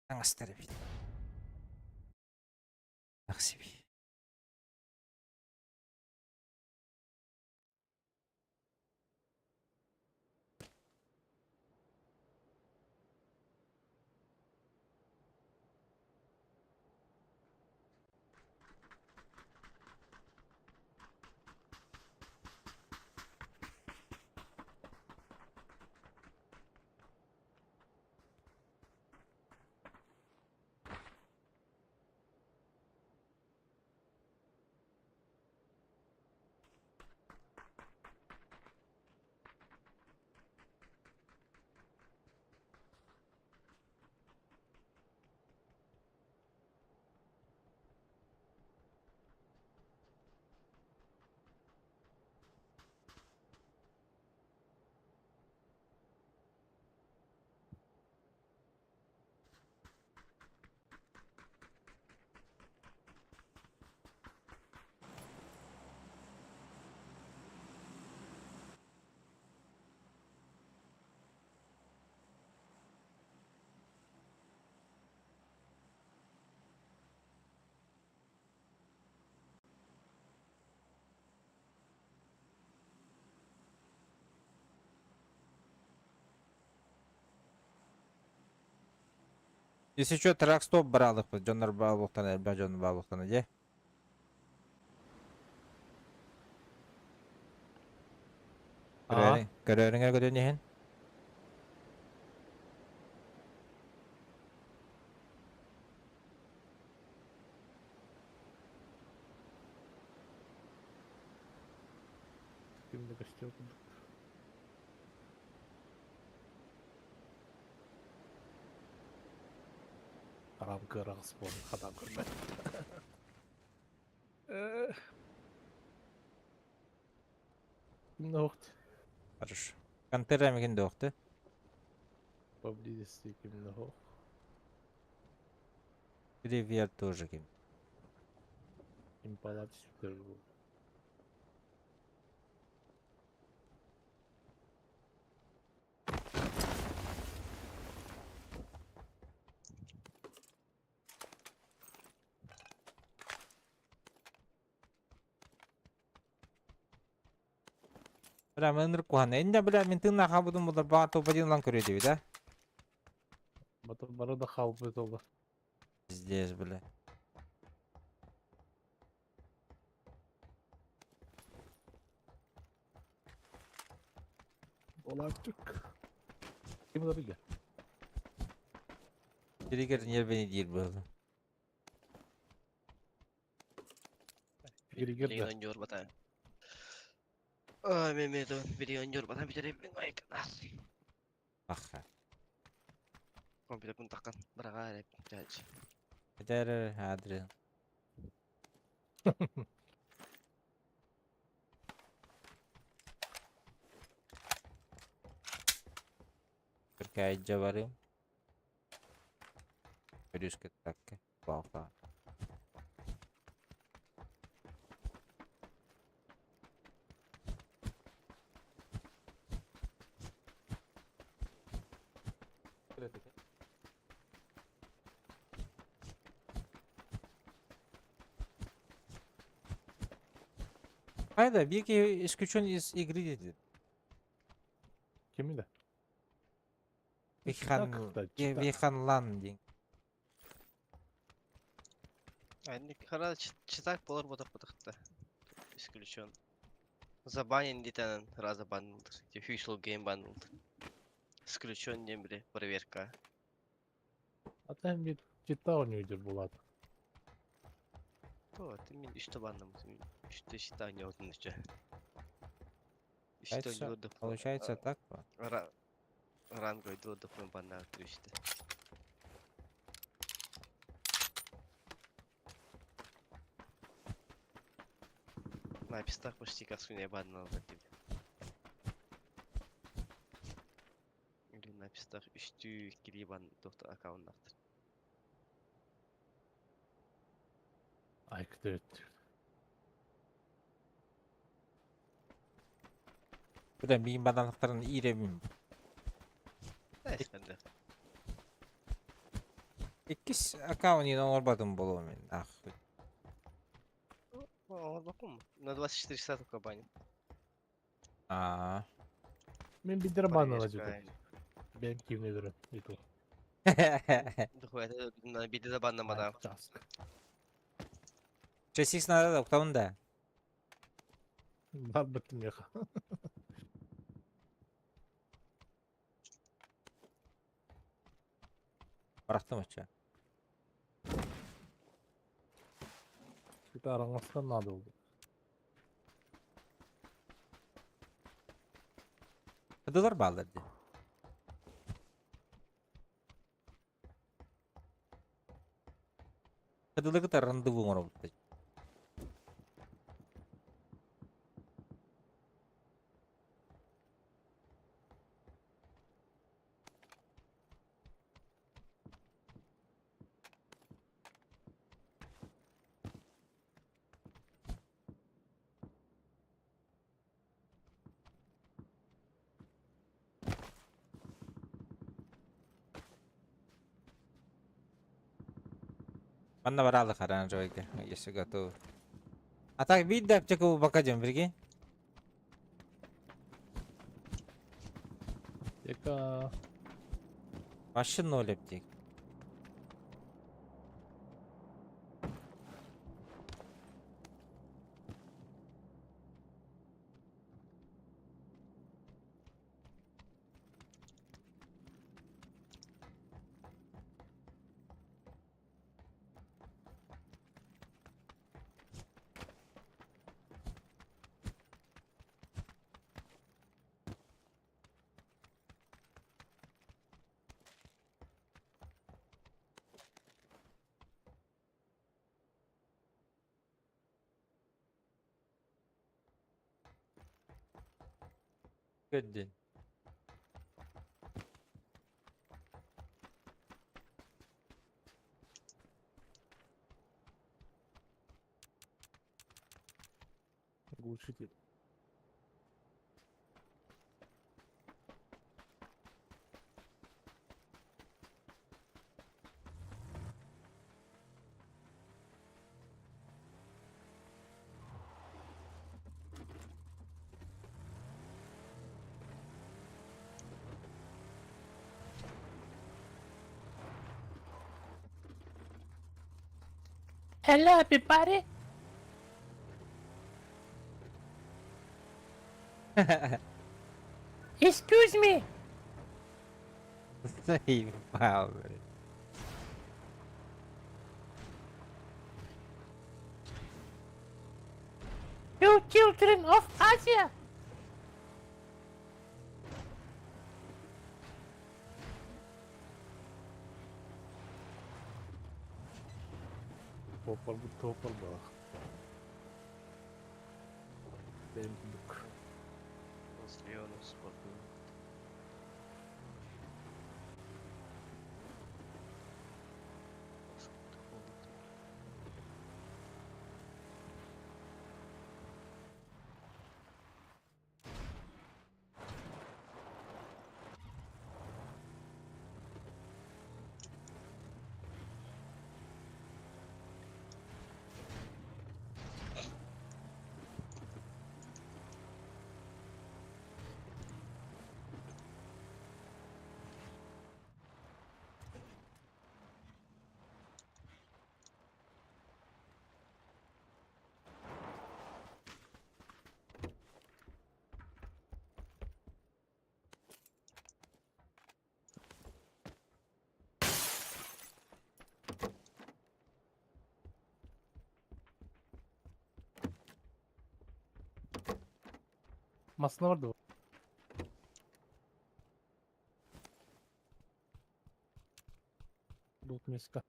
таҥастар эбит. Тахсиби. Если что, трак-стоп баралыкпыт, дьоннор баалыктан, элбэх дьон баалыктан, дьэ. А? Көрөөрүҥ көрөн иһин. Ким да көстүө курдук. Арам кыараҕас буолан хатаан көрбөт. Ким да охт. Хорошо. Контера мигин доқты. Поблизости ким да ох. Привет тоже ким. Импалат супер был. Бля, мен ынырык куһаҕан. Инньэ бля, мин тыыннаах хаалбытым буоллар баҕар топ-один ылан көрүө этибит, а? Бата бары да хаалбыт олор. Пиздец, бля. Оларчык. Ким да билэр. Триггер нервини диир буолла. Триггер Билигин да. оонньуур бата. Ай, мен мен билигин оонньуур бата бүтэрибин айканас. Аха. Компьютербун таккан быраҕаар эп дьаадьы. Этэр адрес. Түркәйдьэ барыым. Өрүскэ такка. Балта. Хайда, биир исключен из игры диэтэ. Кими да? Вихан, да, читак. Вихан Лан диэн. Айны хара читак болар бодох бодохта. Исключен. Забанен диэтэнэн раза баннылдыр. Official game баннылдыр. Исключен диэн били проверка. А там bir чита оонньуур буолаат. То, ты мин үстэ баннам. Үстэ чита оонньоотун үчэ. Үстэ Получается, оонньуур получается так по? Ранго иду баннар үстэ. На пистах почти как свинья баннал тебе. Или на пистах үстүү кили бан доктор аккаунт. Ай күтөт. Бля, миин бананахтарын иирэбин. Эскендер. Иккис аккаунтын оҥорботум буолуо мин. Ах. О, На 24 часа только банят. Аа. Мин бидер баннала Проверка. жуту. Бэм кимне дөрө. Иту. Дохуя, на биде за банна мана. Час. Часикс надо да, уктабын да. Бар быттым яха. Барахтым оча. Чита араңастан надо oldu. Кыдылар баалар дии. Кыдылы кытары рандеву оҥоробут. Манна бараалык оранжевыйга, если готовы. А так биир да аптека пока дем, прикинь. Яка Вообще ноль аптек. Көрдүн. Глушитель. Hello, everybody. Excuse me. Заебал, блядь. You children of Asia. Topal bu topal bak. Benim kuduk. Masına vardı. Loot meska.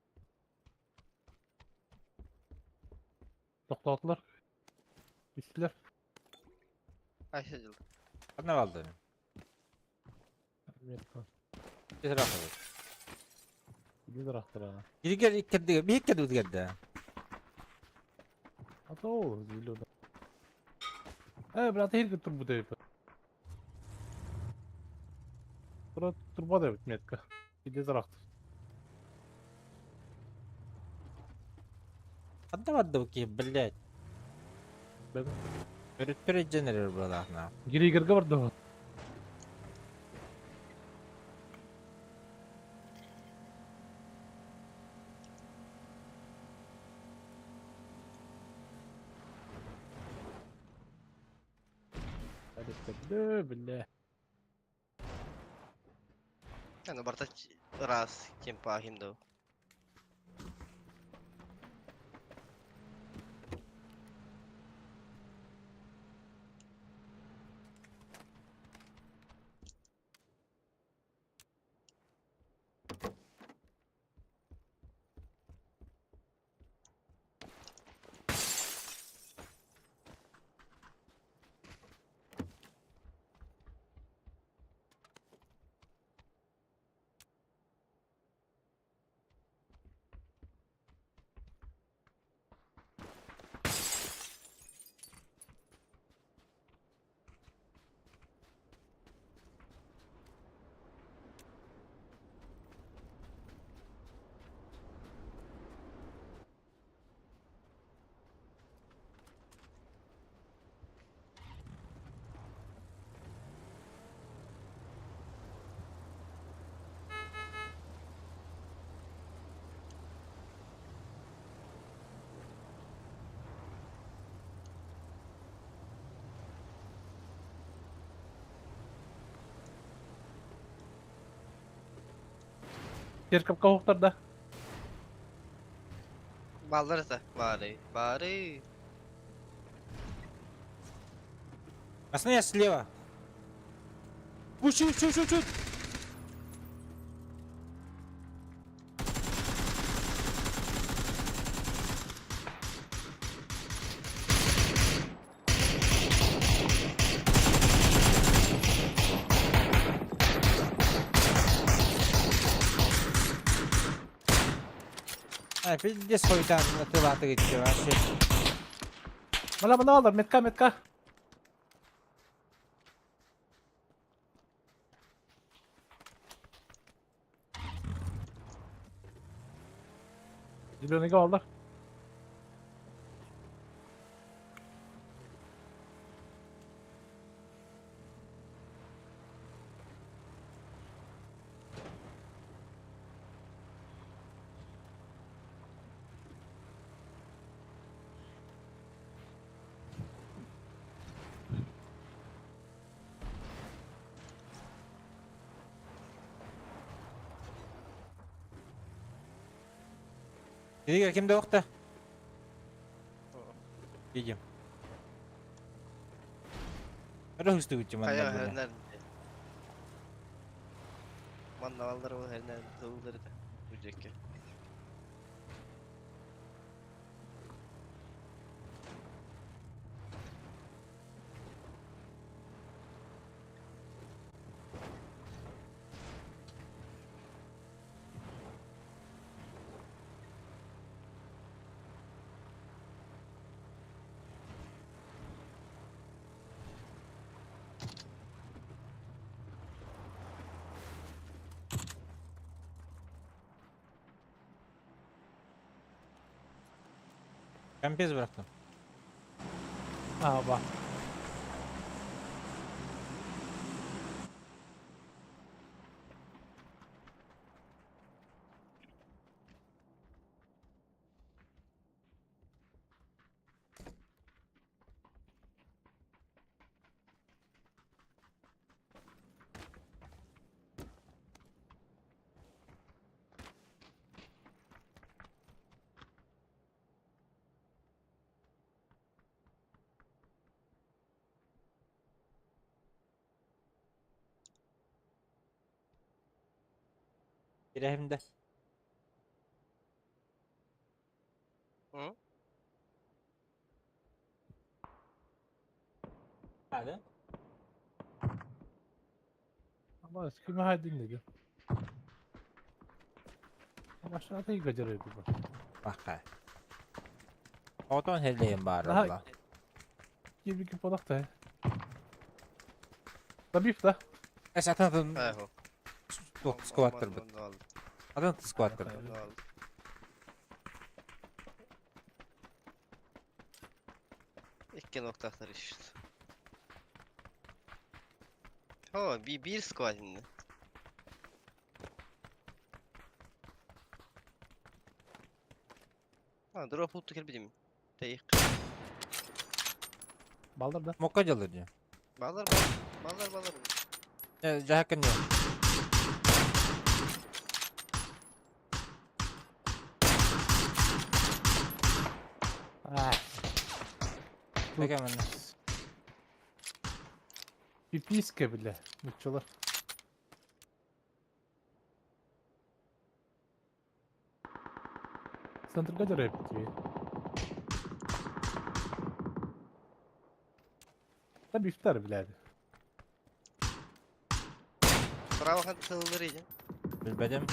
Toxtatdılar. Üstüler. Айсадил. Ханна балды. Метка. Тезрак алды. Gider aktıra. Girgер иккердиге, бир иккерди үзгерди. Ата ол зило. Э, брат, хир турбу деп. Брат, турба деп метка. Gider актыр. Ханна барды ки, блядь. Бен. Өрүттөр дженерер булахна. Гиригерге барды. Бля. Ну барта раз кемпа химдо. Черкапка хоқтарда. Баллар это. Бары. Бары. Основная слева. Учу, учу, учу, учу. А, пиздец хуйтан тылааты гитти вообще. Мала мала алар, метка метка. Зеленыйга алар. Игорь, кимде охта? Видим. Рөхүстүгүт Хайа манна. хернер. Манна алдар ол хернер тылдыр да. Бүжекке. Компез bıraktım. Aa bak. Birahimde. Hı? Hadi. Ama kime haydin dedi. Aşağıda iyi gacarıydı bu. Bak ha. Oton helleyim bari Daha- Allah. Gibi ki polak da. Da bif da. Es atın Хайа хо. squattır bu. Atın squattır. İkki noktalar işte. Ha bir bir squad indi. Ha drop tuttu kelbidим. Deyik. Baldır da. Mokka çalır diyor. Ballar ballar ballar ballar. Jahakkın diyor. Ah. Peki hemen. Bir piske bile. Mutçular. Центр gacarı bitiyor. Da bifter bile. Bravo han tılları idi. Bilmedim.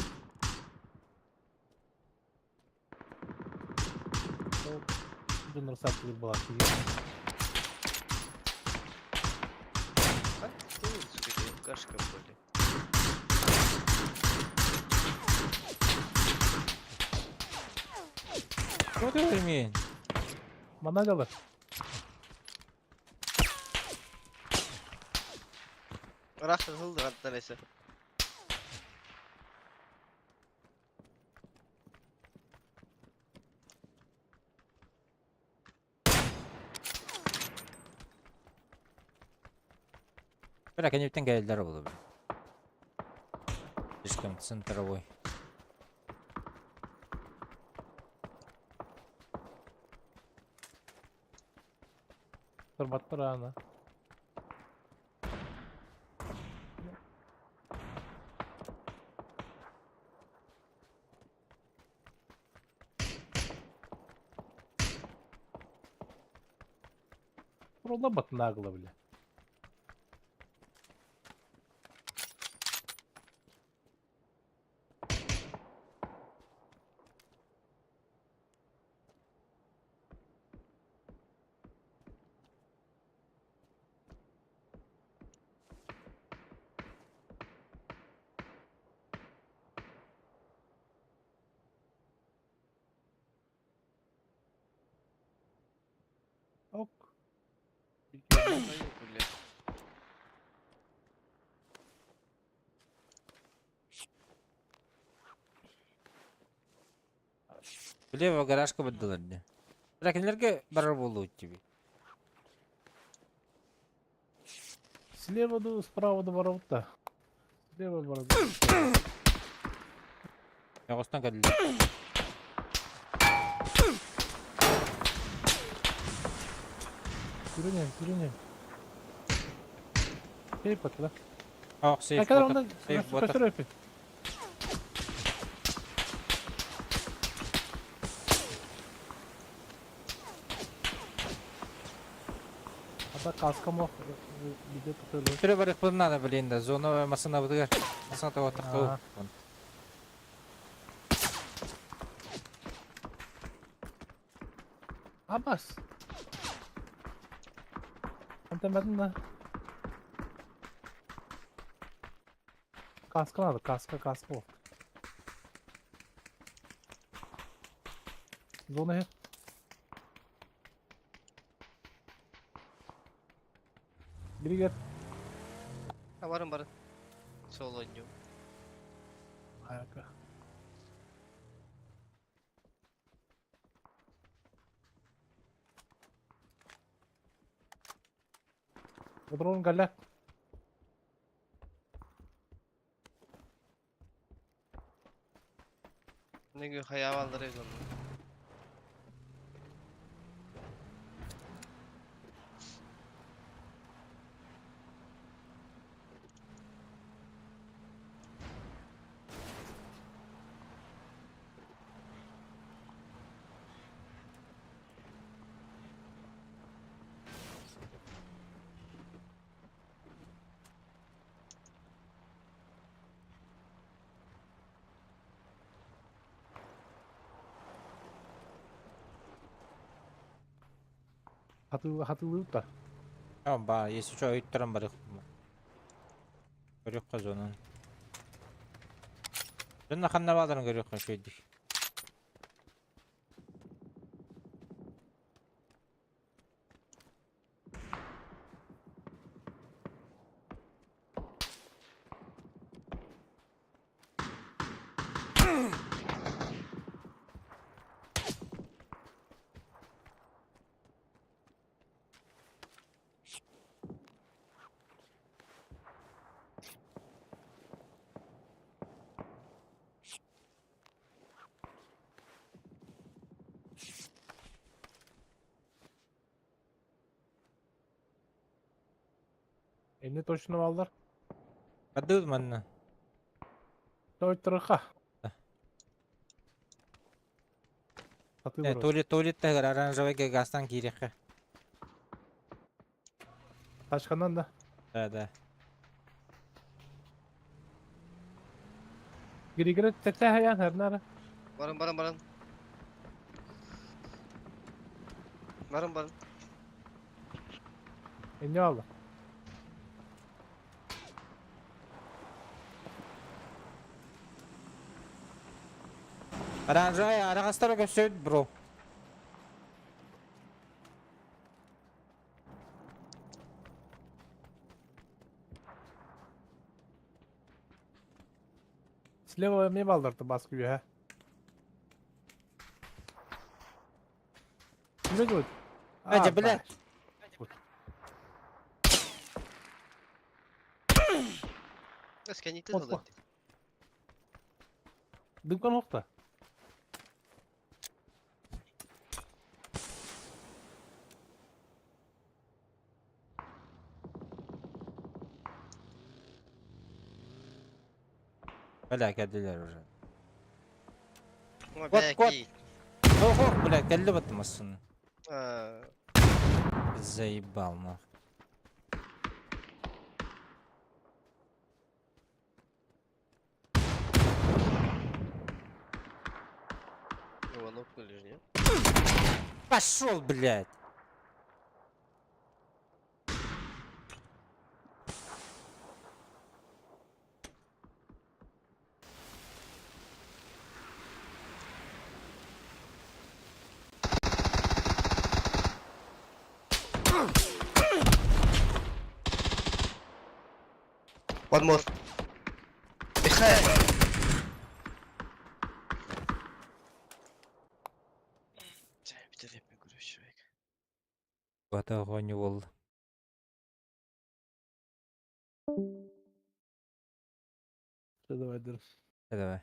Bunları satılır bulak. Ha tılır çıkıyor. Kaşka böyle. Ne diyor Manalyalar. Irak tıldır hatta neyse. Bırak enipten geldiler bulu. Слишком центровой. Tırmattır ana. Buradan batın ağla bile. Ок. Даю, блядь. Влево гаражка бардылар дии. Бля, кинилэргэ барар буолуут тебе. Слева ду, справа ду барабыт Слева барабыт. Оҕустан кэллилэр. Сүрүнэн, сүрүнэн. Сейф батла. Ох, сейф Акар ботах. онда Сейф ботах. көстөр өпү. Ата каска мох видео тутулу. Түрө барыахпын надо, блин, да. Зона массыынабытыгар. Массыына тоҕо Абас. Антемедин да. Каска надо, каска, каска ол. Зона хе. Бери Ha varın varın. Solo oynuyorum. Ayakta. Патрон галя. Ne gün hayvanları izledim. Хатылы хатылы да. Ба, если что, өйттөрөн барыахпын. Көрүөххэ зонан. Дьонно ханна бааларын көрүөххэ үчүгэйдик. Энни точно баллар. Бардыбыт манна. Тойтурха. Хатылы. Туалет туалет таһыгар оранжевайга газтан киириэххэ. Тачканан да. Да, да. Григорий тете хаян хернара. Varın varın varın. Varın varın. Энни алла. Оранжевай араҕастара көрсөбүт бро. Слева эме балларды баскы ha. Не делать? Адя, блядь. Nasıl Hoppa. alır. Дымкан охта. Бля, кэллилэр уже. Ama Кот, кот. belki. Ох, ох, бля, кэллэ баттым массыына. Ha. Заебал, нахуй. Его нокнули же, нет? Пошел, блядь! One more. Behind. Бүтэр көрүшүбэк. Бата оҕонньу буолла. Все, давай, держи. Давай.